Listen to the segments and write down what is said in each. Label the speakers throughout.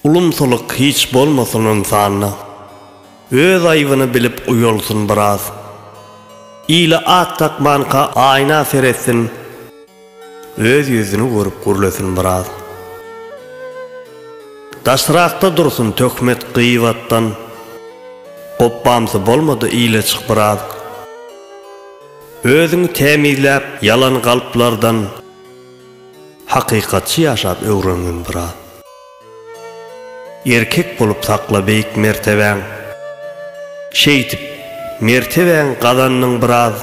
Speaker 1: Ulumsylyk hiç bolmasyn ynsanda. Öz aýbyny bilip uýalsyn biraz. Ile at dakmanka aýna seretsin. Öz ýüzüni görüp gürlesin biraz. Daşrakda dursun töhmet gyýbatdan. Gopbamsy bolma-da ile çyk biraz. Özüňi tämizläp ýalan galplardan. Hakykatçy ýaşap öwrengin biraz. Erkek bolup sakla beýik mertebäň. Şeýdip, mertebäň gazandyň biraz.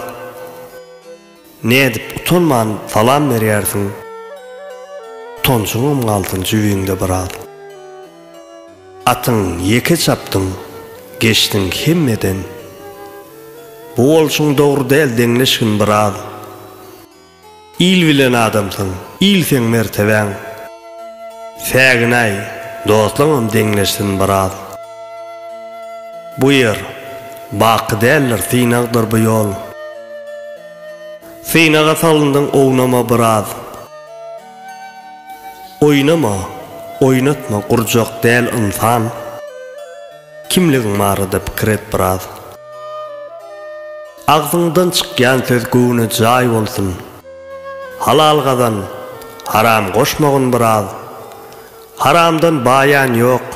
Speaker 1: Nädip utanman salam berýärsiň? Utanjyňam galsyn jübiňde biraz. Atyň ýeke çapdyň, geçdiň hemmeden. Bu bolşuň dogry däl deňleşgin biraz. Il bilen adamsyň, il seň mertebäň. Säginäý, dostlaňam deňleşsin biraz. Bu ýer baky däldir, synagdyr bu ýol. Synaga salyndyň ownama biraz. Oýnama, oýnatma gurjak däl ynsan. Kimligiň barada pikir et biraz. Agzyňdan çykýan söz göwne jaý bolsun. Halal gazan, haram goşmagyn biraz. Haramdan baýan ýok,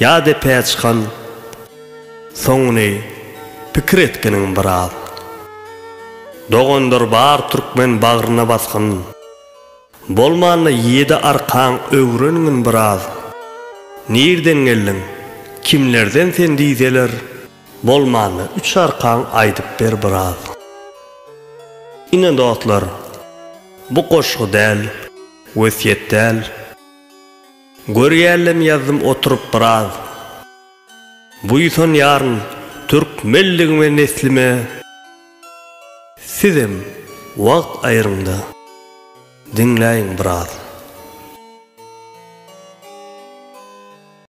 Speaker 1: ýa depä çykan. Soňuny pikir etginiň biraz. Dogandyr bar türkmen bagryna basgyn. Bolmanda ýedi arkaň öwrengin biraz. Nirden geldiň, kimlerden sen diýseler, bolmanda üç arkaň aýdyp ber biraz. Ine dostlar, bu goşgy däl, wesýet däl. Görýänlem ýazdym oturyp biraz. Buýsanýaryn türkmenligime neslime. Sizem wagt aýryňda diňläýiň biraz.